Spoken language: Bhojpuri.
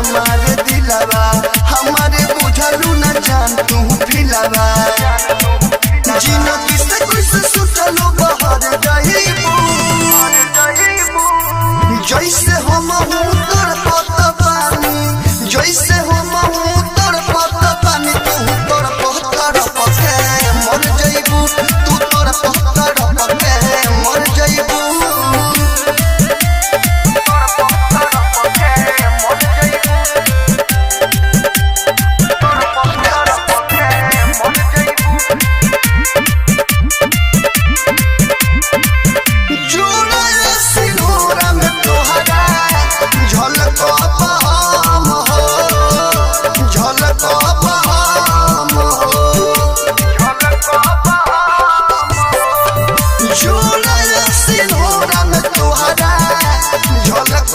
हमारे दिलवा, हमारे बुझलू न जान तू फिलवा। जिनगी से कुछ सुतलो बाहर जाइबू, जैसे हम हूँ तोर पत पानी, जैसे हम हूँ तोर पत पानी, तू तोर पत पके मर जाइबू, तू तोर पत पके मर जाइबू। जोड़ा सिंदूरा में तोहरा झलक बहाम हो, झलक बहाम हो। जोड़ा सिंदूरा में तोहरा झलक